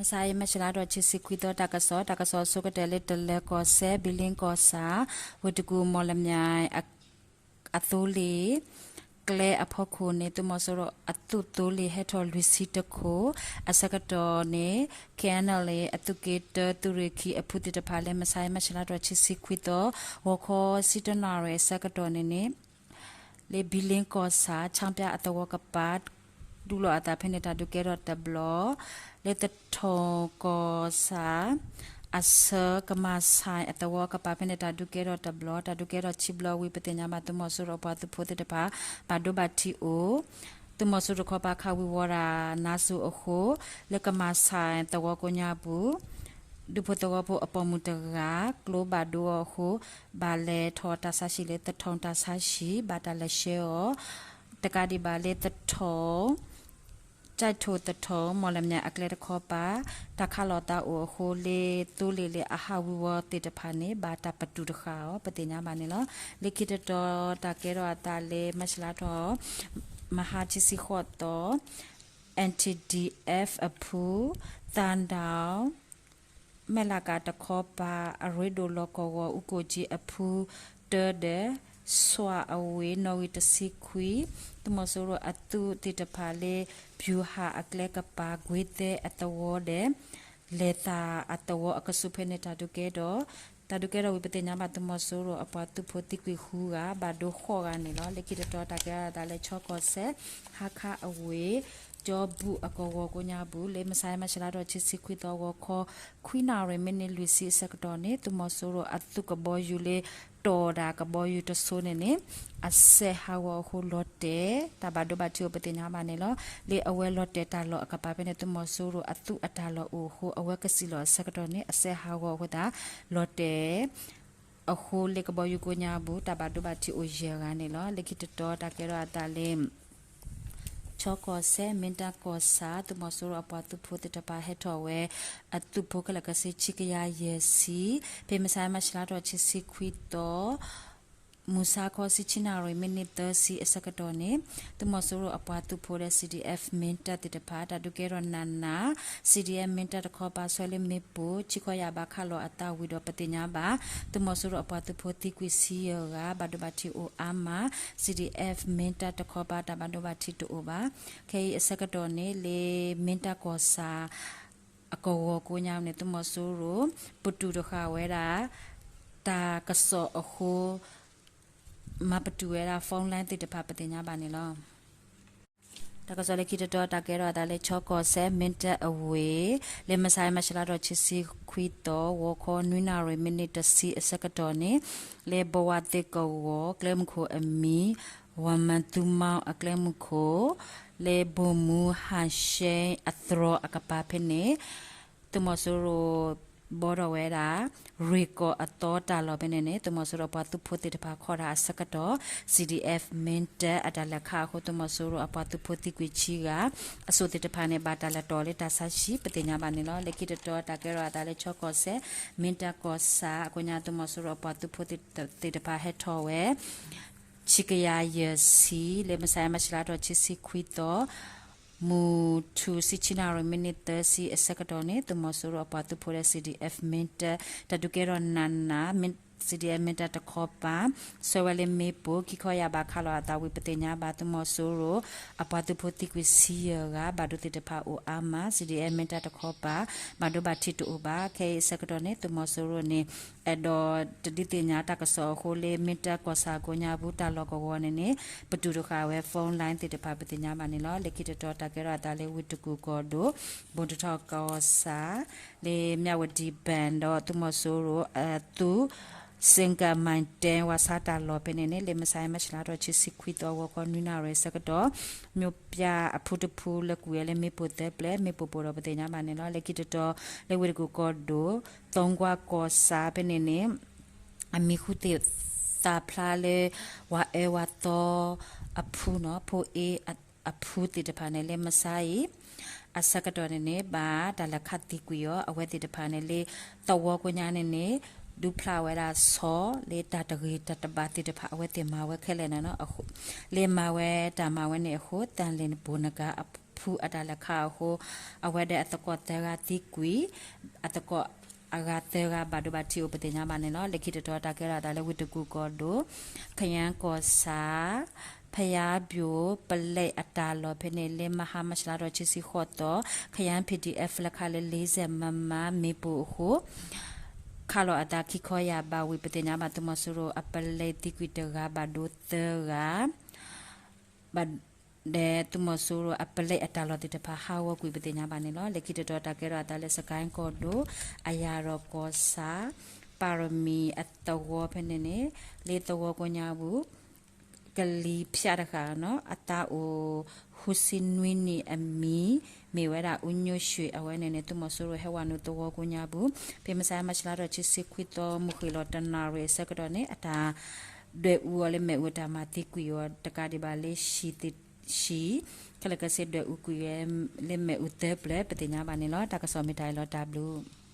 မုၢ်ဆါအံၤ မၢ်ၡးလါထီၣ်တဆံခွံသီ တၢ်ကစီၣ်, တၢ်ကစီၣ်အဆိကတၢၢ်လၢ တလၢၤကီၢ်စဲၣ် ဘံလ့ကီၢ်ဆၣ် ဝ့ၢ်တကူၣ် မီၣ်လမၠဲၣ် အသိလ့ၣ် ကျဲအဖီခိၣ်န့ၣ် သုးမီၤစိရိၤအသုးသိလ့ၣ်ဟဲထီၣ်လွံၢ်ဆံတခိၣ် အဆၢကတီၢ်န့ၣ် KNLA အသုးက့တၢ သုးရ့ၣ်ခံအဖုသ့ၣ်တဖၣ်လၢ မုၢ်ဆါအံၤ မၢ်ၡးလါထီၣ်တဆံခွံသီ ဂီၤခီဆံတၢနၣ်ရံၣ်အဆၢကတီၢ်န့ၣ်န့ၣ် လၢဘံလ့ကီၢ်ဆၣ် ဆၣ်ပၠၣ်အသဝီကပၤ ဒုးလိာ်အသးဖဲန့ၣ် တၢ်ဒုးကဲထီၣ်တဘျီ, လၢသထိၣ်ကီၢ်ဆၣ် အဆၢကမၤဆဲးအသဝီကပၤဖဲန့ၣ် တၢ်ဒုးကဲထီၣ်တဘျီ, တၢ်ဒုးကဲထီၣ်ခံဘျီဝံၤ ပသ့ၣ်ညါဘၣ် သုးမီၤစိရိၤအပှၤသုးဖိသ့ၣ်တဖၣ် ဘၣ်ဒိဘၣ်ထံးအိၣ်, သုးမီၤစိရိၤတခီပၤခးဝံၤဝီၤတၢ်နါစိၤအဃိ လၢကမၤဆဲးသဝီကိးညါပူၤ ဒူဖိသဝီဖိအပိာ်မုၣ်တဂၤ ကျိဘၣ်ဒိအီၤအဃိ ဘၣ်လဲၤထီၣ်တၢ်ဆါဟံၣ်လၢသထိၣ်တၢ်ဆါဟံၣ် ဘၣ်တၢ်လဲၤဆှၢအီၤ တကးဒံးဘၣ်လၢသထိၣ် ကၠဲးထိၣ်သထိၣ် မီၣ်လမၠဲၣ်အကျဲတခီပၤ တၢ်ခးလိာ်သးအိၣ်အဃိ လၢသိလ့ၣ်လၢအဟးဝံၤဝီၤသ့ၣ်တဖၣ်န့ၣ် ဘၣ်တၢ်ပတုာ်တဃာ်အီၤ ပသ့ၣ်ညါဘၣ်န့ၣ်လီၤ. လၢခံတတီၤ တၢ်ကဲထီၣ်အသးလၢ မၢ်ၡးလါထီၣ် မဟါဆံဆံဃိးသီ NTDF အဖု သၣ်ဒၣ် မဲၢ်လးကးတခီပၤ အရ့ဒိၣ်လီၢ်ကဝီၤ အူကိၣ်ကၠံအဖုတၢဒီး စွၣ်အဝ့ၢ် နီၣ်ဂံၢ်တဆံခွံ သုးမီၤစိရိၤအသုးသ့ၣ်တဖၣ်လၢ ပျူၤဟၣ်အကျဲကပၤကွ့သဲအသဝီဒီး လဲၤသးအသဝီအကဆူးဖဲန့ၣ် တၢ်ဒုးကဲထီၣ် တၢ်ဒုးကဲထီၣ်ဝံၤ ပသ့ၣ်ညါဘၣ် သုးမီၤစိရိၤအပှၤသုးဖိသံကွံာ်ဃုဂၤ ဘၣ်ဒိဃိးဂၤန့ၣ်လီၤ. လၢခံတတီၤ တၢ်ကဲထီၣ်အသးလၢ ခၠီကီၢ်စဲၣ် ဟါခါအဝ့ၢ် ကၠီဘူၣ်အကဝီၤကိးညါပူၤ လၢမုၢ်ဆါအံၤ မၢ်ၡးလါထီၣ်တဆံခွံသီ ဂီၤခီ ခွံနၣ်ရံၣ် မံးနံးလွံၢ်ဆံအဆၢကတီၢ်န့ၣ် သုးမီၤစိရိၤအသုးကဘီယူၤလၢ တီၢ်ဒၣ်ကဘီယူၤတစိၤန့ၣ်န့ၣ် အစဲးဟးဂီၤအဃိလီၤတဲာ် တၢ်ဘၣ်ဒိဘၣ်ထံးအိၣ် ပသ့ၣ်ညါဘၣ်န့ၣ်လီၤ. လၢအဝဲလီၤတဲာ်တၢ်လီၢ်အကပၤဖဲန့ၣ် သုးမီၤစိရိၤအသုးအတၢ်လီၢ်အိၣ်အဃိ အဝဲကစံၣ်လီၤအဆၢကတီၢ်န့ၣ် အစဲးဟးဂီၤအဃိသတး လီၤတဲာ် အဃိလၢကဘီယူၤကိးညါပူၤ တၢ်ဘၣ်ဒိဘၣ်ထံးအိၣ်ယဲၢ်ဂၤန့ၣ်လီၤ. လၢခံတတီၤ တၢ်ကဲထီၣ်အသးလၢ ခၠီကီၢ်စဲၣ် မ့ၢ်တၢ်ကီၢ်ဆၣ် သုးမီၤစိရိၤအပှၤသုးဖိသ့ၣ်တဖၣ်ဟဲထီၣ်ဝဲ အသုးဖိခဲလၢာ်ခဲဆ့ ဆံကယၤယဲၢ်ဆံ ဖဲမုၢ်ဆါအံၤ မၢ်ၡးလါထီၣ်တဆံခွံသီ မုၢ်ဆါခီ ဆံဆံနၣ်ရံၣ် မံးနံးသၢဆံအဆၢကတီၢ်န့ၣ် သုးမီၤစိရိၤအပှၤသုးဖိဒီး CDF မ့ၢ်တၢ်သ့ၣ်တဖၣ် တၢ်ဒုးကဲထီၣ်နးနး CDF မ့ၢ်တၢ်တခီပၤ ဆွဲလၢမ့ၣ်ပိၢ် ဆံခီယၢ်ဘးခးလိာ်အသးဝံၤဒီး ပသ့ၣ်ညါဘၣ် သုးမီၤစိရိၤအပှၤသုးဖိသံကွံာ်ဆံယဲၢ်ဂၤ ဘၣ်ဒိဘၣ်ထံးအိၣ်အါမး CDF မ့ၢ်တၢ်တခီပၤ တၢ်ဘၣ်ဒိဘၣ်ထံးတအိၣ်ဘၣ်. ခဲအံၤအဆၢကတီၢ်န့ၣ် လၢမ့ၢ်တၢ်ကီၢ်ဆၣ် အကဝီၤကိးညါန့ၣ် သုးမီၤစိရိၤ ပတုာ်တဃာ်ဝဲဒၣ် တၢ်ကစီၣ်အဃိ မၤပတုာ်ဝဲဒၣ် phone line သ့ၣ်တဖၣ် ပသ့ၣ်ညါဘၣ်န့ၣ်လီၤ. တၢ်ကစီၣ်လၢခံတတီၤ တၢ်ကဲထီၣ်အသးလၢ ခၠီကီၢ်စဲၣ် မ့ၢ်တၢ်အဝ့ၢ် လၢမုၢ်ဆါအံၤ မၢ်ၡးလါထီၣ်တဆံခွံသီ ဂီၤခီ နွံနၣ်ရံၣ် မံးနံးတဆံအဆၢကတီၢ်န့ၣ် လၢဘဝသ့ၣ်ကဝီၤ ကျဲမုၢ်ခိၣ်အမံၤ ဝၤမၤသူမီ အကျဲမုၢ်ခိၣ် လၢဘိၣ်မူဟၣ်ရှဲအသြီအကပၤဖဲန့ၣ် သုးမီၤစိရိၤ ဘှီထီၣ်ဝဲဒၣ် ရ့ၣ်ကီၢ်အသီတၢ်လီၢ်ဖဲန့ၣ်န့ၣ် သုးမီၤစိရိၤအပှၤသုးဖိသ့ၣ်တဖၣ်ခီၣ်တၢ်အဆၢကတီၢ် CDF မ့ၢ်တၢ်အတၢ်လဲၤခးအဃိ သုးမီၤစိရိၤအပှၤသုးဖိသံကွံာ်ဆံဂၤ အစိၣ်သ့ၣ်တဖၣ်န့ၣ် ဘၣ်တၢ်လဲၤတီၢ်လၢတၢ်ဆါဟံၣ် ပသ့ၣ်ညါဘၣ်န့ၣ်လီၤ. လၢခံတတီၤ တၢ်ကဲထီၣ်အသးလၢ ခၠီကီၢ်စဲၣ် မ့ၢ်တၢ်ကီၢ်ဆၣ် အကိးညါ သုးမီၤစိရိၤအပှၤသုးဖိသ့ၣ်တဖၣ်ဟဲထီၣ်ဝဲ ဆံကယၤယဲၢ်ဆံ လၢမုၢ်ဆါအံၤ မၢ်ၡးလါထီၣ်တဆံခွံသီ မုၢ်ထူၣ် ဆံဆံနၣ်ရံၣ် မံးနံးသၢဆံအဆၢကတီၢ်န့ၣ် သုးမီၤစိရိၤအပှၤသုးဖိဒီး CDF မ့ၢ်တၢ် တၢ်ဒုးကဲထီၣ်နးနး CDF မ့ၢ်တၢ်တခီပၤ ဆွဲဝဲလၢမ့ၣ်ပိၢ် ခံခီယၢ်ဘးခးလိာ်အသးဝံၤ ပသ့ၣ်ညါဘၣ် သုးမီၤစိရိၤအပှၤသုးဖိသံကွံာ်ဆံယဲၢ်ဂၤ ဘၣ်ဒိသ့ၣ်တဖၣ်အိၣ်အါမး CDF မ့ၢ်တၢ်တခီပၤ ဘၣ်ဒိဘၣ်ထံးတအိၣ်ဘၣ်. ခဲအံၤအဆၢကတီၢ်န့ၣ် သုးမီၤစိရိၤန့ၣ် အဲၣ်ဒိးတဒုးသ့ၣ်ညါတၢ်ကစီၣ်အဃိလၢ မ့ၢ်တၢ်ကီၢ်ဆၣ်ကိးညါပူၤ တၢ်လီၢ်ကဝီၤန့ၣ်န့ၣ် ပတုာ်တဃာ်ဝဲ phone line သ့ၣ်တဖၣ် ပသ့ၣ်ညါဘၣ်န့ၣ်လီၤ. လၢခံတတီၤ တၢ်ကဲထီၣ်အသးလၢ ဝ့ၢ်တကူၣ်ကီၢ်ဒိၣ် ဘိၣ်တထီၣ်ကီၢ်ဆၣ် လၢမၠၣ်ဝတံၣ်ဘၣ်ဒီး သုးမီၤစိရိၤအသုး စ့ၣ်ကၣ်မၣ်တဲ ဝၣ်ဆါတၢ်လီၢ်ဖဲန့ၣ်န့ၣ် လၢမုၢ်ဆါအံၤ မၢ်ၡးလါထီၣ်တဆံခွံသီ ဂီၤခီ နွံနၣ်ရံၣ်အဆၢကတီၢ် မၠိၣ်ပၠၣ်အဖုတဖုလၢကွံာ်ဝဲလၢမ့ၣ်ပိၢ်သၢပျဲၢ် မ့ၣ်ပိၢ်ပိၢ်ဒီး ပသ့ၣ်ညါဘၣ်န့ၣ်လီၤ. လၢခံတတီၤ လၢဝ့ၢ်တကူၣ်ကီၢ်ဒိၣ် သီကွၢ်ကီၢ်ဆၣ်ဖဲန့ၣ်န့ၣ် အမံၤဃုသ့ၣ်သးဖျါလၢ ဝၤအၢဝၤသီအဖုနီၤ ဖိအ့အဖုသ့ၣ်တဖၣ်န့ၣ် လၢမုၢ်ဆါအံၤ အဆၢကတီၢ်န့ၣ်န့ၣ် ဘၣ်တၢ်လဲၤခးသံကွံာ်အီၤ အဝဲသ့ၣ်တဖၣ်န့ၣ် လၢသဝီကိးညါန့ၣ်န့ၣ် ဒုးဖျါဝဲဒၣ်ဆီ လၢတၢ်တဂ့ၤတၢ်တဘၣ်သ့ၣ်တဖၣ် အဝဲသ့ၣ်မၤဝဲခဲလၢာ်န့ၣ်နီၤ လၢမၤဝဲတၢ်မၤဝဲန့ၣ်အဃိ သၣ်လ့ၣ်ဘိၣ်နကၤ ဖုအတၢ်လဲၤခးအဃိ အဝဲဒၣ်အသကိးသၢဂၤသံကွံာ် အသကိးအဂၤသၢဂၤဘၣ်ဒိဘၣ်ထံးအိၣ်ပသ့ၣ်ညါဘၣ်န့ၣ်လီၤ. လၢခံတတီၤတၢ်ကဲထီၣ်အသးလၢဝ့ၢ်တကူၣ်ကီၢ်ဒိၣ် ခယၢၣ်ကီၢ်ဆၣ် ဖယါပျိၣ်ပလဲအတၢ်လီၢ်ဖဲန့ၣ် လၢမဟါမၢ်ၡးလါဒီးခံဆံဃိးသီ ခယၢၣ် P D F လဲၤခးလၢလ့စဲၣ်မမါမ့ၣ်ပိၢ်အဃိ ခးလီၤအသးခံခီယၢ်ဘၣ်ဝံၤ ပသ့ၣ်ညါဘၣ်သုးမီၤစိရိၤအပလဲသံကွံာ်တဂၤဘၣ်ဒိသၢဂၤ ဘၣ်ဒီးသုးမီၤစိရိၤအပလဲအတၢ်လီၢ်သ့ၣ်တဖၣ်ဟးဂီၤကွံာ်ပသ့ၣ်ညါဘၣ်န့ၣ်လီၤ. လၢခံတတီၤတၢ်ကဲထီၣ်အသးလၢစကဲၣ်ကီၢ်ဒိၣ် အယၣ်ဒီးကီၢ်ဆၣ် ပၣ်ရမံၤအသဝီဖဲန့ၣ်န့ၣ် လၢသဝီကိးညါပူၤ ကလံၤဖၠးတဃၣ်နီၤ အသးအိၣ်ဃုဆံနွံနံၣ်အမံၤ မ့ၢ်ဝဲဒၣ်အူညိၣ်ရွှ့ၣ်အဝဲန့ၣ်န့ၣ် သုးမီၤစိရိၤဟဲဝဲနုာ်သဝီကိးညါပူၤ ဖဲမုၢ်ဆါမၢ်ၡးလါဒီးခံဆံခွံသီ မုၢ်ဃ့ၢ်လီၤတနၣ်ရံၣ်အဆၢကတီၢ်န့ၣ် အတၢ်ဒွဲၣ်အူအီၤလၢမ့ၣ်အူတၢ်မၤသံကွံာ်အီၤတကးဒံးဘၣ်လၢ ဟံၣ် ခဲလၢာ်ခဲဆ့ဒွဲၣ်အူကွံာ်ဝဲလၢမ့ၣ်အူသၢပျၢၤ ပသ့ၣ်ညါဘၣ်န့ၣ်လီၤ. တၢ်ကစီၣ်မ့ၢ်တၢ်အံၤလီၤ တၢ်ဘျုး